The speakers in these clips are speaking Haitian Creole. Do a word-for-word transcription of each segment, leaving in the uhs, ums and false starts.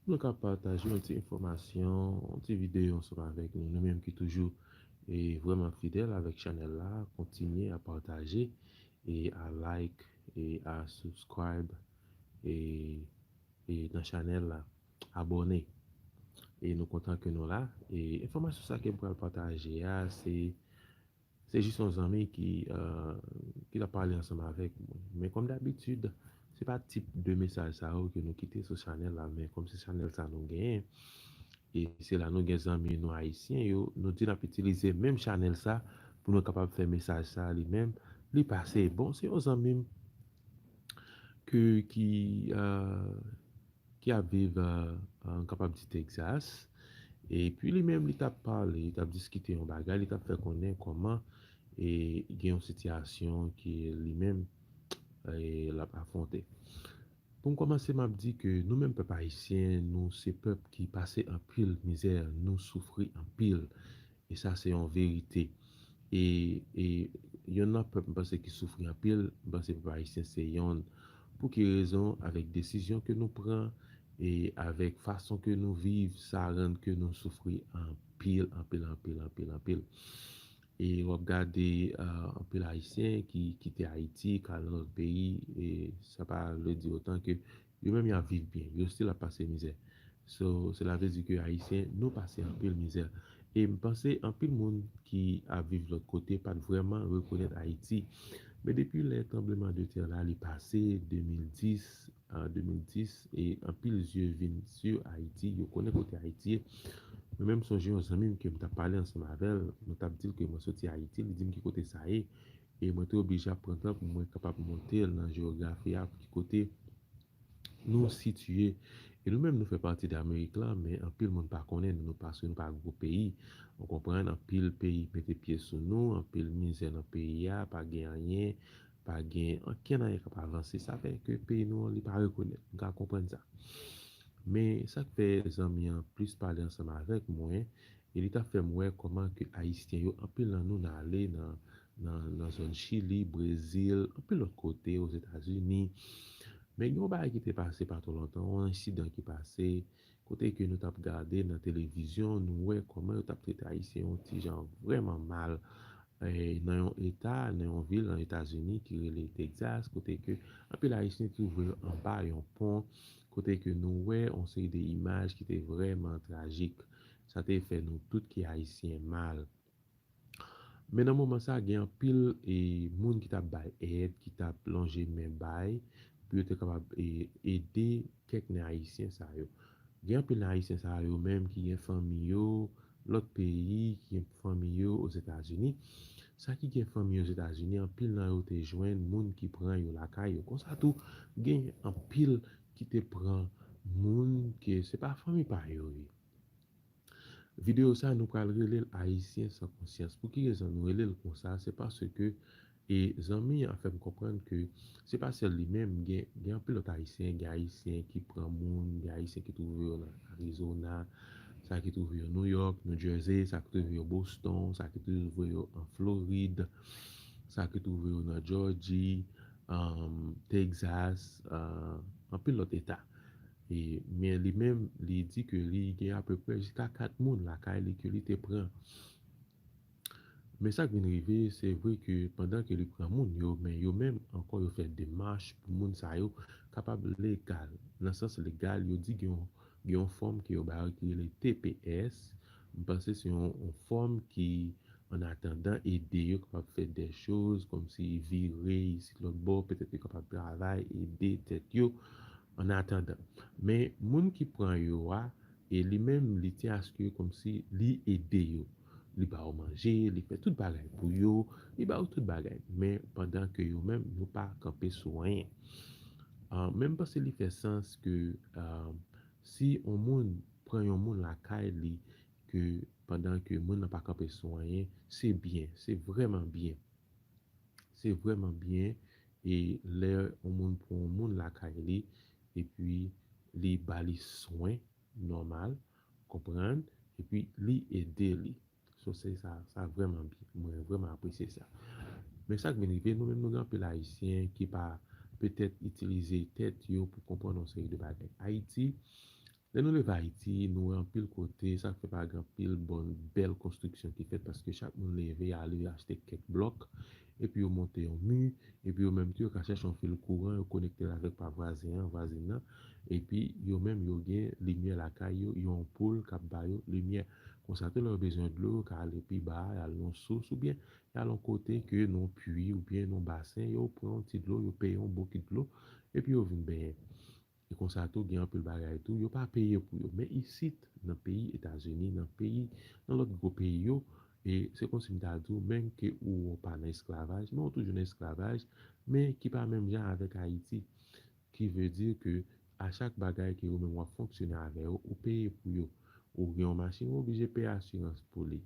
Nou ka pataje yon ti enfòmasyon, yon ti videyo ansanm avèk nou. Nou menm ki toujou e vrèman fidèl avèk chanèl la, kontinye a pataje e a like e a subscribe e, e nan chanèl la. Abòne. E nou kontan ke nou la. E enfòmasyon sa ke m pral pataje a, se se jis yon zanmi ki, uh, ki t ap pale ansanm avèk mwen. Men kòm dabitid, se pa tip de mesaj sa yo ke nou kite sou chanèl la, men kòm se chanèl sa nou genyen, e se la nou gen zanmi nou ayisyen yo, nou di n ap itilize menm chanèl sa pou nou kapab fè mesaj sa li menm, li pase. Bon, se yon zanmi m ke, ki, uh, ki ap viv, uh, uh, m kapab di Texas. Epi li menm, li t ap pale, li t ap diskite yon bagay, li t ap fè konnen kòman e gen yon sitiyasyon ke li menm e l ap afwonte. Pou m kòmanse, m ap di ke nou menm pèp ayisyen, nou se pèp ki pase anpil mizè, nou soufri anpil. E sa se yon verite. E, e yonn nan pèp m panse ki soufri anpil, m panse pèp ayisyen se yonn. Pou ki rezon? Avèk desizyon ke nou pran e avèk fason ke nou viv, sa rann ke nou soufri anpil, anpil, anpil, anpil, anpil. E w ap gade, uh, anpil ayisyen ki kite Ayiti, k al nan lòt peyi, e sa pa vle di otan ke yo menm y ap viv byen, yo still ap pase mizè. So, cela veut dire ke ayisyen, nou pase anpil mizè. E m panse anpil moun ki ap viv lòt kote pa t vrèman rekonèt Ayiti. Men depi lè tranbleman de tè la, li pase, de mil dis, an de mil dis, e anpil zye vin sou Ayiti, yo konnen kote Ayiti ye. Mwen menm sonje yon zanmi m ke m t ap pale ansanm avè l, mwen t ap di l ke mwen soti Ayiti, li di m ki kote sa ye. E mwen te oblije ap pran tan pou mwen kapab montre l nan jewografi a, ki kote nou sitiye. E nou menm, nou fè pati de Amerik la, men anpil moun pa konnen nou, nou paske nou pa gwo peyi. Ou konprann, anpil peyi mete pye sou nou, anpil mizè nan peyi a, pa gen anyen, pa gen ankenn anyen k ap avanse. Sa fè ke peyi nou an, li pa rekonèt. Nou ka konprann sa. Men sa k fè zanmi an plis pale ansanm avèk mwen, e li t ap fè m wè kòman ke ayisyen yo, anpil nan nou, n ale nan, nan, nan zòn Chili, Brezil, anpil lòt kote, Ozetazini. Men gen yon bagay ki te pase pa twò lontan, yon ensidan ki pase, kote ke nou t ap gade nan televizyon, nou wè kòman yo t ap trete ayisyen yon ti jan vrèman mal, e, nan yon eta, nan yon vil nan Etazini ki rele Texas, kote ke anpil ayisyen twouve yo anba yon pon, kote ke nou wè yon seri de imaj ki te vrèman trajik. Sa te fè nou tout ki ayisyen mal. Men nan moman sa, gen anpil, e, moun ki t ap bay èd, ki t ap lonje men bay, pou yo te kapab, e, ede kèk nan ayisyen sa yo. Gen anpil nan ayisyen sa yo menm ki gen fanmi yo lòt peyi, ki gen fanmi yo Ozetazini. Sa ki gen fanmi yo Ozetazini, anpil nan yo te jwenn moun ki pran yo lakay yo. Konsa tou, gen anpil ki te pran moun ke se pa fanmi pa yo ye. Videyo sa, nou pral rele l Ayisyen san konsyans. Pou ki rezon nou rele l konsa? Se paske, e, zanmi an fè m konprann ke se pa sèl li menm, gen, gen anpil lòt Ayisyen, gen Ayisyen ki pran moun, gen Ayisyen ki twouve yo nan Arizona, sa ki twouve yo New York, New Jersey, sa ki twouve yo Boston, sa ki twouve yo an Florid, sa ki twouve yo nan Jòji, um, Texas, uh, anpil lòt eta. E, men li menm, li di ke li gen apeprè jiska kat moun lakay li ke li te pran. Men sa k vin rive, se vre ke pandan ke li pran moun yo, men yo menm ankò yo fè demach pou moun sa yo kapab legal. Nan sans legal, yo di gen yon, gen yon fòm ke yo ba yo ki rele T P S. M panse se yon, yon fòm ki, an atandan, ede yo kapab fè de choz, kòmsi vire isit lòt bò, petèt yo kapab travay, ede tèt yo, an atandan. Men moun ki pran yo a, e li menm, li tyen aske kòmsi li ede yo. Li ba yo manje, li fè tout bagay pou yo, li ba yo tout bagay. Men pandan ke yo menm, yo pa kanpe sou anyen. Ah, men m panse li fè sans ke, ah, si yon moun pran yon moun lakay li, ke pandan ke moun nan pa kanpe sou anyen, se byen, se vrèman byen. Se vrèman byen, e lè yon moun pran yon moun lakay li, epi li ba li swen nòmal, konprann, epi li ede li. So, se sa, sa vrèman byen. Mwen vrèman apresye sa. Men sa k vin rive, nou menm nou gen anpil Ayisyen ki pa petèt itilize tèt yo pou konprann yon seri de bagay. Ayiti, Lè nou leve Ayiti, nou wè anpil kote, sa k fè pa gen anpil bon, bèl konstriksyon ki fèt, paske chak moun leve, ale achte kèk blòk, epi yo monte yon mi, epi yo menm tou, yo ka chèche yon fil kouran, yo konekte l avèk pa vwazen an, vwazen nan, epi yo menm, yo gen limyè lakay yo, yon anpoul k ap ba yo limyè. Konsa tou, lè yo bezwen dlo, yo ka ale pi ba, y al nan sous, oubyen y al yon kote ke nan pwi, oubyen nan basen, yo pran yon ti dlo, yo peye yon bokit dlo, epi yo vin benyen. E konsa tou, gen anpil bagay tou, yo pa peye pou yo. Men isit, nan peyi Etazini, nan peyi, nan lòt gwo peyi yo, e se kòmsi m ta di w, menm ke ou pa nan esklavaj, men ou toujou nan esklavaj, men ki pa menm jan avèk Ayiti. Ki vle di ke a chak bagay ke ou menm w ap fonksyone avè yo, ou peye pou yo. Ou gen yon machin, ou oblije peye asirans pou li.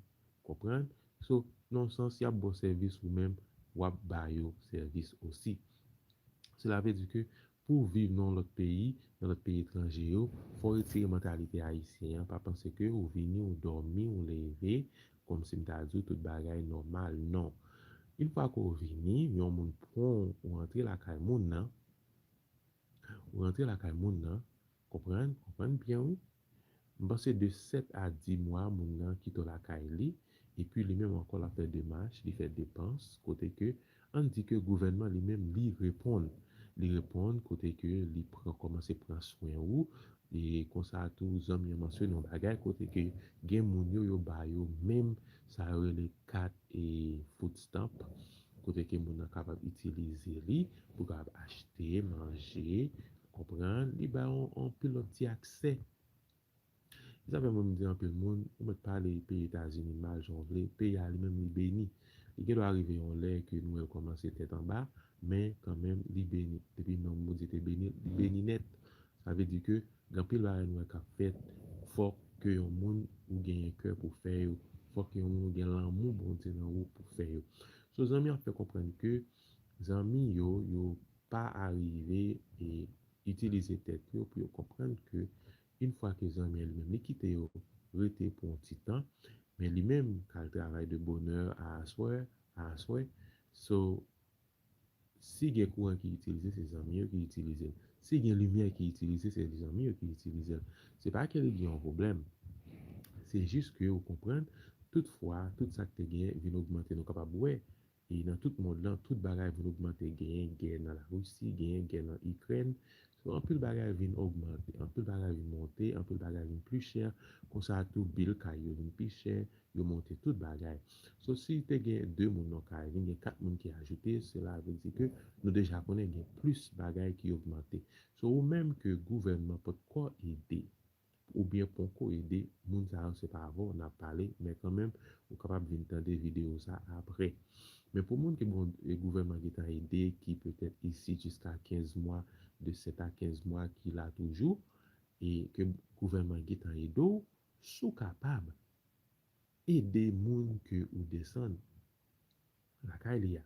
Konprann? So, nan yon sans, y ap ba w sèvis ou menm, w ap ba yo sèvis osi. Sela vle di ke pou w viv nan yon lòt peyi, nan lòt peyi etranje yo, fò w retire mantalite ayisyen an, pa panse ke ou vini, ou dòmi, ou leve, kòmsi m ta di w tout bagay nòmal, non. Yon fwa ke w vini, yon moun pran w, ou rantre lakay moun nan, ou rantre lakay moun nan, konprann, konprann byen wi. M panse de sèt a dis mwa moun nan kite w lakay li, epi li menm ankò l ap fè demach, li fè depans, kote ke, ann di ke gouvènman li menm li reponn. Li reponn kote ke li pran, kòmanse pran swen ou, e konsa tou zanmi an mansyone yon bagay kote ke gen moun yo, yo ba yo menm sa yo rele kat e food stamp, kote ke moun nan kapab itilize li pou kapab achte, manje, konprann, li ba yon, yon anpil lòt ti aksè. E sa fè mwen m di anpil moun, ou mèt pale peyi Etazini mal jan w vle, peyi a li menm li beni. Li gen dwa rive yon lè ke nou wè l kòmanse tèt anba, men kanmenm li beni. Depi non Bondye te beni l, li beni nèt. Sa vle di ke gen anpil bagay nou wè k ap fèt, fòk ke yon moun ou genyen kè pou fè yo, fòk yon moun ou gen lanmou Bondye nan ou pou fè yo. So zanmi an fè konprann ke zanmi yo, yo pa arive e itilize tèt yo pou yo konprann ke yon fwa ke zanmi an li menm li kite yo rete pou yon ti tan, men li menm k al travay de bonè a aswè, a aswè. So, si gen kouran ki itilize, se zanmi yo ki itilize l. Si gen limyè ki itilize, se zanmi yo ki itilize l. Se pa ke li gen yon pwoblèm. Se jis ke ou konprann, tout fwa, tout sa k te gen vin ogmante, nou kapab wè. E nan tout mond lan, tout bagay vin ogmante. Genyen gè nan Larisi, genyen gè nan Ikrèn. So, anpil bagay vin ogmante, anpil bagay vin monte, anpil bagay vin pli chè. Konsa tou, bil kay yo vin pi chè, yo monte tout bagay. So, si te gen de moun nan kay, vin gen kat moun ki ajoute, sela vle di ke nou deja konnen gen plis bagay ki ogmante. So, ou menm ke gouvènman potko ede, oubyen poko ede, moun sa yo se pa avè w n ap pale, men kanmenm, ou kapab vin tande videyo sa apre. Men pou moun ke bon, e gouvènman gentan ede, ki petèt isit jiska kenz mwa, de sèt a kenz mwa ki la toujou, e ke gouvènman gentan ede w, si w kapab, ede moun ke ou desann lakay li a.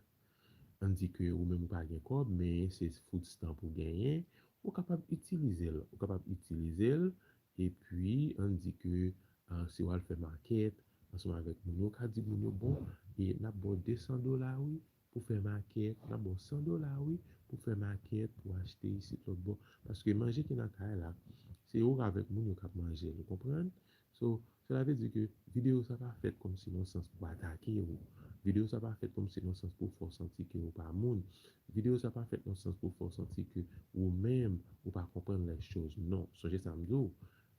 Ann di ke ou menm ou pa gen kòb, men se food stamp ou genyen, ou kapab itilize l. Ou kapab itilize l, epi ann di ke, ah, si w al fè makèt, ansanm avèk moun yo, ou ka di moun yo, bon, e n ap ba w de san dola, wi, pou fè makèt, n ap ba w san dola, wi, pou fè makèt, pou achte isit lòt bò. Paske manje ki nan kay la, se ou avèk moun yo k ap manje l, ou konprann? So, sela vle di ke videyo sa pa fèt kòmsi nan sans pou atake ou. Videyo sa pa fèt kòmsi nan sans pou fè w santi ke ou pa moun. Videyo sa pa fèt nan sans pou fè w santi ke ou menm, ou pa konprann lèchoz. Non, sonje sa m di w,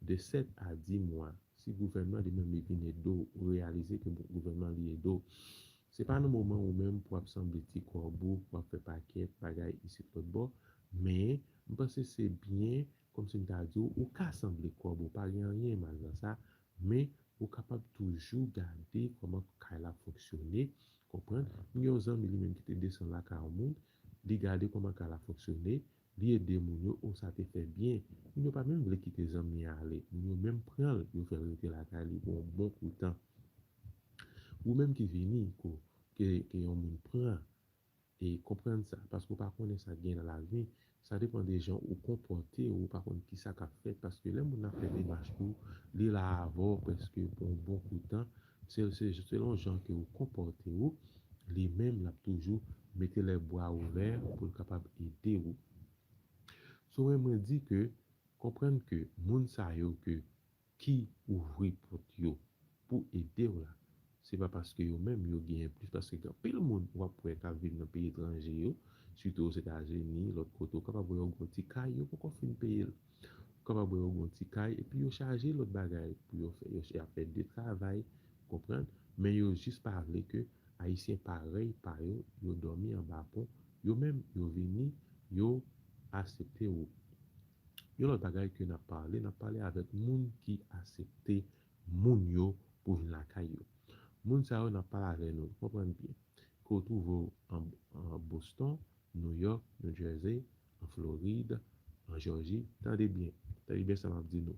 de sèt a dis mwa, si gouvènman li menm li vin ede w, ou reyalize ke bon, gouvènman li ede w. Se pa nan moman ou menm pou w ap sanble ti kòb ou, pou w ap fè pakèt bagay isit lòt bò, men m panse se byen, kòmsi m ta di w, ou ka sanble kòb ou, pa gen anyen mal nan sa, men ou kapab toujou gade kòman kay la fonksyone, konprann? M gen yon zanmi li menm ki te desann lakay yon moun, li gade kòman kay la fonksyone, li ede moun yo, o sa te fè byen. Moun yo pa menm vle kite zanmi an ale, moun yo menm pran l, yo fè l rete lakay li pou yon bon kou tan. Ou menm ki vini, ke, ke yon moun pran, e konprann sa, paske w pa konnen sa k gen nan lavi, sa depann de jan ou konpòte w, ou pa konn kisa k ap fèt, paske lè moun nan ap fè demach pou li la avè w prèske pou yon bon kou tan, se, se, selon jan ke ou konpòte w, li menm l ap toujou mete lè bra ouvè pou l kapab ede w. So, mwen, mwen di ke Konprann ke moun sa yo ke ki ouvri pòt yo pou ede w la, se pa paske yo menm yo genyen plis, paske gen anpil moun w ap wè k ap viv nan peyi etranje yo, sitou Ozetazini, lòt kote, ou kapab wè yo gen yon ti kay, yo poko fin peye l. Ou kapab wè yo gen yon ti kay, epi yo chaje lòt bagay pou yo fè. Yo ch- y ap fè de travay, konprann, men yo jis pa vle ke Ayisyen parèy pa yo, yo dòmi anba pon, yo menm, yo vini, yo aksepte ou. Yon lòt bagay ke n ap pale, n ap pale avèk moun ki aksepte moun yo pou vin lakay yo. Moun sa yo n ap pale avè nou, konprann byen. Ke w twouve w an, an Boston, New York, New Jersey, an Florid, an Jòji, tande byen, tande byen sa m ap di nou.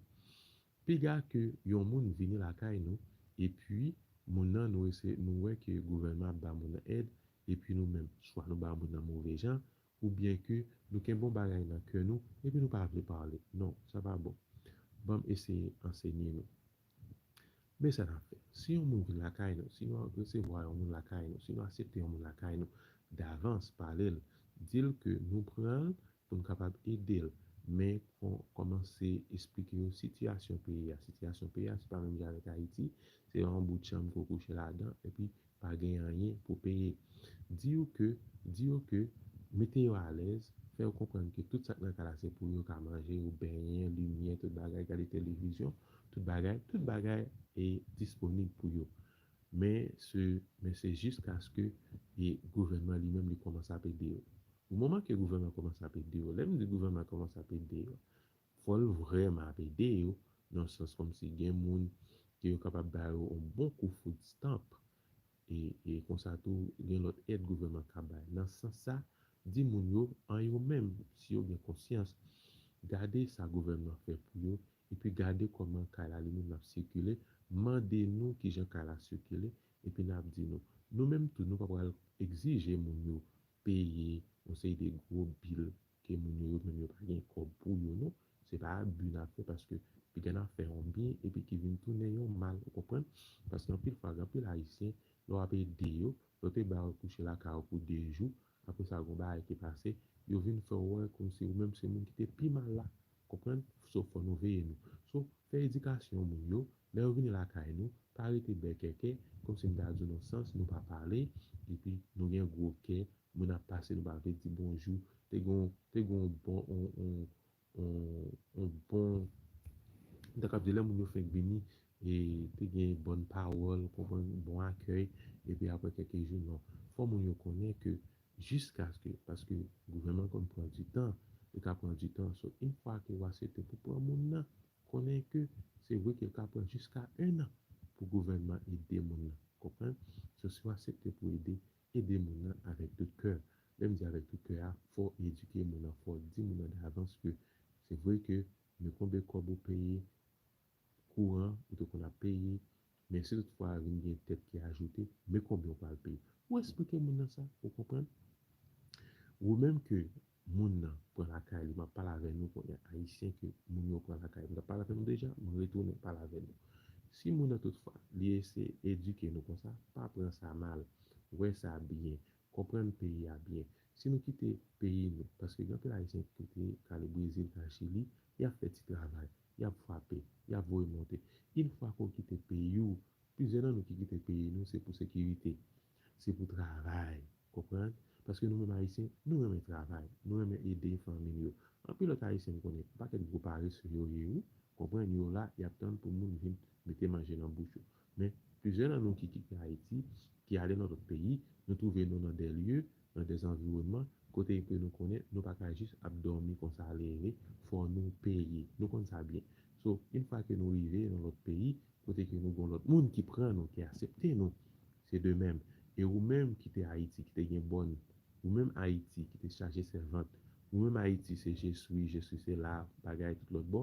Piga ke yon moun vini lakay nou, epi moun nan nou eseye, nou wè ke gouvènman ap ba moun nan èd, epi nou menm, swa nou ba moun nan move jan, oubyen ke nou kenbe yon bagay nan kè nou, epi nou pa vle pale. Non, sa pa bon. Ban m eseye ansenye nou. Men sa n ap fè. Si yon moun vin lakay nou, si nou resevwa yon moun lakay nou, si nou aksepte yon moun lakay nou, davans, pale l, di l ke nou pran l pou n kapab ede l. Men kon, kòmanse esplike yo sitiyasyon peyi a. Sitiyasyon peyi a, se pa menm jan avèk Ayiti. Se yon bout chanm ke w kouche ladan, epi pa gen anyen pou peye. Di yo ke, di yo ke, mete yo alèz, fè yo konprann ke tout sa k nan kay la se pou yo ka manje, yo benyen, limyè, tout bagay, gade televizyon, tout bagay, tout bagay e disponib pou yo. Men se, men se jiskaske e gouvènman li menm li kòmanse ap ede yo. Ou moman ke gouvènman kòmanse ap ede yo, lè m di gouvènman kòmanse ap ede yo, fò l vrèman ap ede yo, nan sans kòmsi gen moun ke yo kapab ba yo yon bon kou food stamp. E, e konsa tou, gen lòt èd gouvènman ka bay. Nan sans sa, di moun yo, an yo menm, si yo gen konsyans, gade sa gouvènman fè pou yo, epi gade kòman kay la li menm l ap sikile, mande nou kijan kay la sikile, epi n ap di nou. Nou menm tou, nou pa pral egzije moun yo peye yon seri de gwo bil ke moun yo, yo menm yo pa gen kòb pou yo, non. Se pa abi n ap fè, paske piga n ap fè yon byen epi ki vin tounen yon mal, ou konprann? Paske anpil fwa, gen anpil Ayisyen, lè w ap ede yo, lè w te ba yo kouche lakay ou pou de jou, apre sa, gen yon bagay ki pase, yo vin fè w wè kòmsi ou menm se moun ki te pi mal la, konprann? So, fò nou veye nou. So, fè edikasyon moun yo, lè yo vini lakay nou, pa rete bèkèkè, kòmsi m ta di w nan sans, nou pa pale, epi nou gen gwo kè, moun ap pase, nou pa vle di bonjou. Te gon, te gon bon, on, on, on, on bon, m ta kab di lè moun yo fenk vini, e te gen bòn pawòl, konprann, bon akèy, epi apre kèk jou, non. Fò moun yo konnen ke jiskaske, paske gouvènman konn pran di tan, li ka pran di tan. So, yon fwa ke w aksepte pou pran moun nan, konnen ke se vre ke l ka pran jiska en an pou gouvènman ede moun nan. Konprann? So, si w aksepte pou ede, ede moun nan avèk tout kè. Lè m di avèk tout kè a, fò w edike moun nan, fò w di moun nan davans ke se vre ke men konbe kòb ou peye, kouran, ou te konn ap peye, men si toutfwa vin gen tèt ki ajoute, men konbyen w pral peye. Ou eksplike moun nan sa, ou konprann? Ou menm ke moun nan pran lakay li, m ap pale avè nou kounye a, Ayisyen ke moun yo pran lakay, m t ap pale avè nou deja, m retounen pale avè nou. Si moun nan toutfwa, li eseye edike nou konsa, pa pran sa mal, wè sa byen, konprann peyi a byen. Si nou kite peyi nou, paske gen anpil Ayisyen ki kite, k ale Brezil, k al Chili, y ap fè ti travay, y ap frape, y ap voye monte. Yon fwa ke w kite peyi w, plizyè nan nou ki kite peyi nou, se pou sekirite, se pou travay, konprann? Paske nou menm Ayisyen, nou renmen travay, nou renmen ede fanmi n yo. Anpil lòt Ayisyen m konnen, yon pakèt gwo parese yo ye wi, konprann, yo la, y ap tann pou moun vin mete manje nan bouch yo. Men, plizyè nan nou ki kite Ayiti, ki ale nan lòt peyi, nou twouve nou nan de lye, nan de zanviwònman, kote ke nou konnen nou pa ka jis ap dòmi konsa leve, fò nou peye. Nou konn sa byen. So, yon fwa ke nou rive nan lòt peyi, kote ke nou gen lòt moun ki pran nou, ki aksepte nou, se de menm. E ou menm ki te Ayiti, ki te gen bòn, ou menm Ayiti, ki te chaje sèvant, ou menm Ayiti, se je suis, je suis cela, bagay tout lòt bò,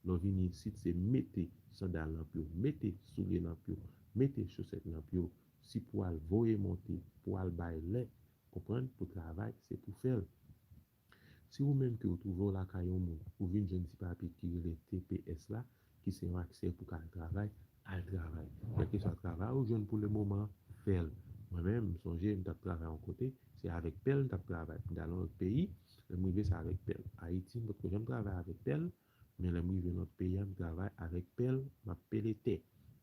lè w vini isit, se mete sandal nan pye w, mete soulye nan pye w, mete chosèt nan pye w, si pou al voye monte, pou al bay lè, konprann, pou travay, se pou fè l. Si ou menm ke w twouve w lakay yon moun, ou vin jwenn ti papye ki rele T P S la, ki se yon aksè pou ka al travay, al travay. Kèlkeswa travay ou jwenn pou le moman, fè l. Mwen menm, m sonje, m t ap travay yon kote, se avèk pèl m t ap travay. M t al nan lòt peyi, lè m rive, se avèk pèl. Ayiti, m potko janm travay avèk pèl, Men lè m rive nan lòt peyi a, m travay avèk pèl, m ap pele tè.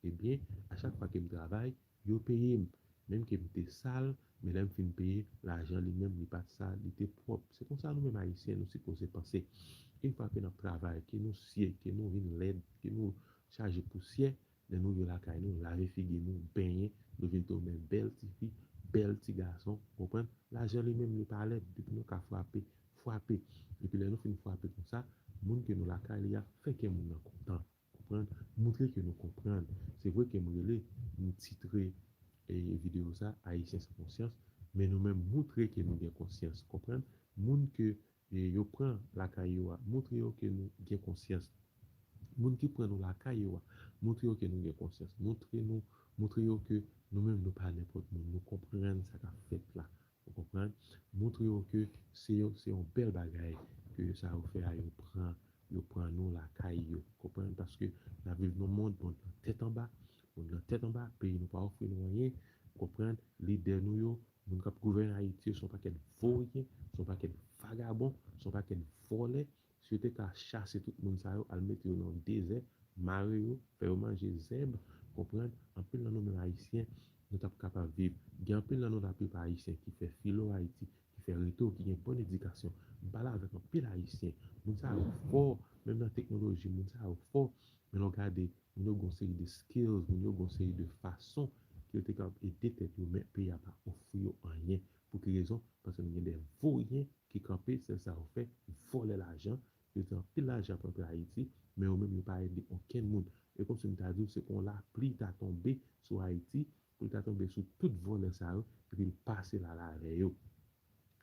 Ebyen, a chak fwa ke m travay, yo peye m. Menm ke m te sal, men lè m fin peye, lajan li menm, li pa t sal, li te pwòp. Se konsa nou menm Ayisyen, nou sipoze panse. Yon fwa ke n ap travay, ke nou sye, ke nou vin lèd, ke nou chaje pousyè, lè nou rive lakay nou, lave figi nou, benyen, nou vin tounen bèl tifi, bèl ti gason, konprann? Lajan li menm, li pa lèd, depi nou ka frape, frape. Epi lè nou fin frape konsa, moun ke nou lakay li a, fè kè moun nan kontan. Konprann? Moutre ke nou konprann. Se vre ke m rele, m titre e videyo sa, Ayisyen san konsyans, men nou menm moutre ke nou gen konsyans. Konprann? Moun ke e yo pran lakay yo a, moutre yo ke nou gen konsyans. Moun ki pran nou lakay yo a, moutre yo ke nou gen konsyans. Moutre nou, moutre yo ke nou menm nou pa nenpòt moun, nou konprann sa k ap fèt la. Ou konprann? Moutre yo ke se yon, se yon bèl bagay ke sa yo fè a, yo pran, yo pran nou lakay yo. Konprann? Paske n ap viv nan mond, mond lan tèt anba, mond lan tèt anba, peyi nou pa ofri nou anyen. Konprann? Lidè nou yo, moun k ap gouvène Ayiti yo, se yon pakèt voryen, se yon pakèt vagabon, se yon pakèt vòlè. Si yo te ka chase tout moun sa yo, al mete yo nan dezè, mare yo, fè yo manje zèb, konprann? Anpil nan nou menm Ayisyen, nou t ap kapab viv. Gen anpil nan nou laplipa Ayisyen ki fè filo Ayiti, ki fè reto, ki gen bòn edikasyon. M pale avèk anpil Ayisyen. Moun sa yo fò, menm nan teknoloji, moun sa yo fò. Men lè w gade, moun yo gen yon seri de skills, moun yo gen yon seri de fason ke yo te kapab ede tèt yo, men peyi a pa ofri yo anyen. Pou ki rezon? Paske nou gen de voryen ki kanpe, sèl sa yo fè, vòlè lajan. Yo gen anpil lajan pou antre Ayiti, men yo menm yo pa ede okenn moun. E kòmsi m ta di w, se kon lapli ta tonbe sou Ayiti, pou l ta tonbe sou tout vòlè sa yo, epi l pase l al avè yo.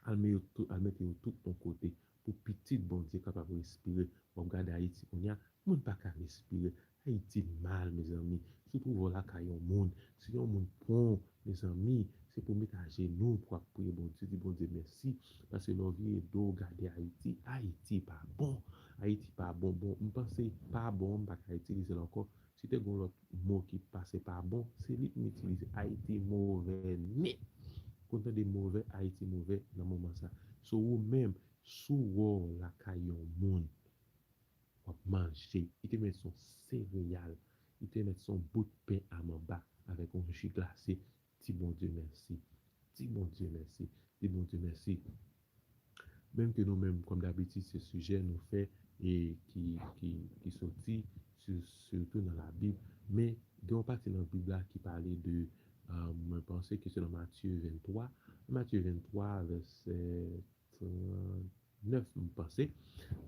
Al mete yo tout, al mete yo tout yon kote, pou pitit Bondye kapab respire. W ap gade Ayiti kounye a, moun pa ka respire. Ayiti mal, mezanmi. Si w twouve w lakay yon moun, si yon moun pran w, mezanmi, se pou w met ajenou pou w ap priye Bondye, di Bondye mèsi. Paske lè w vire do w gade Ayiti, Ayiti pa bon. Ayiti pa bon. Bon, m panse pa bon, m pa ka itilize l ankò. Si te gen yon lòt mo ki pase pa bon, se li pou m itilize. Ayiti move nèt. Kontan de move, Ayiti move nan moman sa. So ou menm, si w wè w lakay yon moun, w ap manje, li te mèt se yon sereyal, li te mèt se yon bout pen a manba avèk yon ji glase, di Bondye mèsi. Di Bondye mèsi. Di Bondye mèsi. Menm ke nou menm, kòm dabitid, se sijè nou fè e ki, ki, ki soti si- sitou nan Labib. Men gen yon pati nan Bib la ki pale de, ah, mwen panse ke se nan Matye venntwa. Matye venntwa, vèsè trannèf, m panse.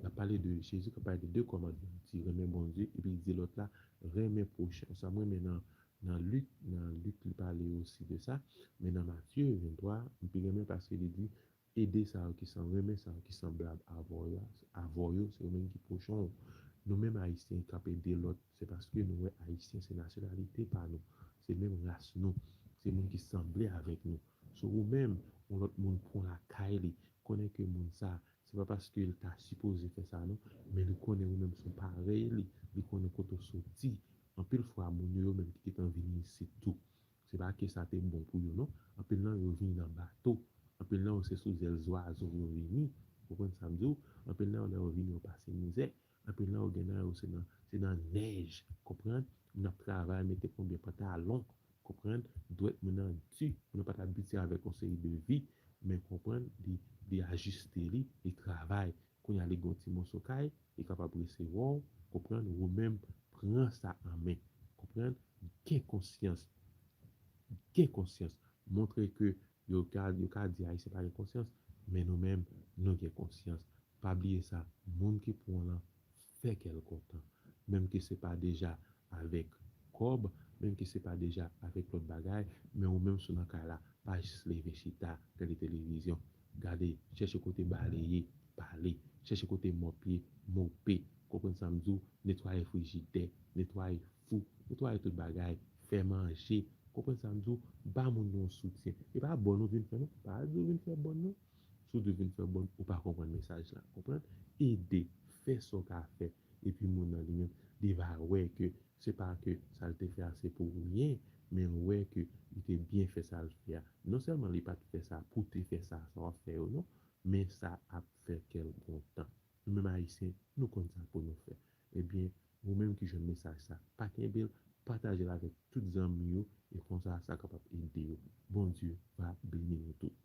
L ap pale de Jezi k ap pale de de kòmandman. Li di renmen Bondye, epi li di lòt la, renmen pwochen w. Sa m renmen nan, nan Lik, nan Lik, li pale osi de sa. Men nan Matye venntwa, m pi renmen paske li di, ede sa yo ki san, renmen sa yo ki sanblab avè w yo, avè w yo, se yo menm ki pwochen w. Nou menm Ayisyen k ap ede lòt, se paske nou wè Ayisyen se nasyonalite pa nou, se menm ras nou, se moun ki sanble avèk nou. So ou menm, yon lòt moun pran lakay li, konnen ke moun sa, se pa paske l ta sipoze fè sa non, men li konnen ou menm se yon parèy li, li konnen kote w soti. Anpil fwa, moun yo, yo menm ki gentan vini isit tou. Se pa ke sa te bon pou yo non. Anpil nan yo vini nan bato. Anpil nan yo se sou zèl zwazo yo vini. Ou konprann sa m di w? Anpil nan yo lè yo vini yo pase mizè. Anpil nan yo gen nan yo se nan, se nan nèj. Konprann? Moun ap travay, mete konbyen pantalon. Konprann? Dwèt moun nan di. Moun nan pa t abitye avèk yon seri de vi. Men konprann, li, li ajiste li, li travay. Kounye a li gen yon ti moso kay, li kapab resevwa w, konprann, ou menm pran sa an men. Konprann? Gen konsyans. Gen konsyans. Montre ke yo ka, yo ka di Ayisyen pa gen konsyans, men nou menm, nou gen konsyans. Pa bliye sa, moun ki pran w lan, fè kè l kontan. Menm ke se pa deja avèk kòb, menm ke se pa deja avèk lòt bagay, men ou menm si w nan kay la, pa jis leve chita, gade televizyon. Gade, chèche kote baleye, bale. Chèche kote mòp ye, mope. Konprann sa m di w? Netwaye frijidè, netwaye fou, netwaye tout bagay, fè manje. Konprann sa m di w? Ba moun nan yon soutyen. E pa bòn ou vin fè non, pa di w vin fè bòn non. Si w di w vin fè bòn, ou pa konprann mesaj la. Konprann? Ede, fè sa w ka fè. Epi moun nan li menm, li va wè ke se pa ke sa l te fè a se pou ou byen, men l wè ke li te byen fè sa l fè a. Non sèlman li pa t fè sa pou te fè sa, sa w ap fè yo non, men sa ap fè kè l kontan. Nou menm Ayisyen, nou konn sa pou nou fè. ebyen, ou menm ki jwenn mesaj sa, pa kenbe l, pataje l avèk tout zanmi yo, e konsa sa kapab ede yo. Bondye va beni nou tout.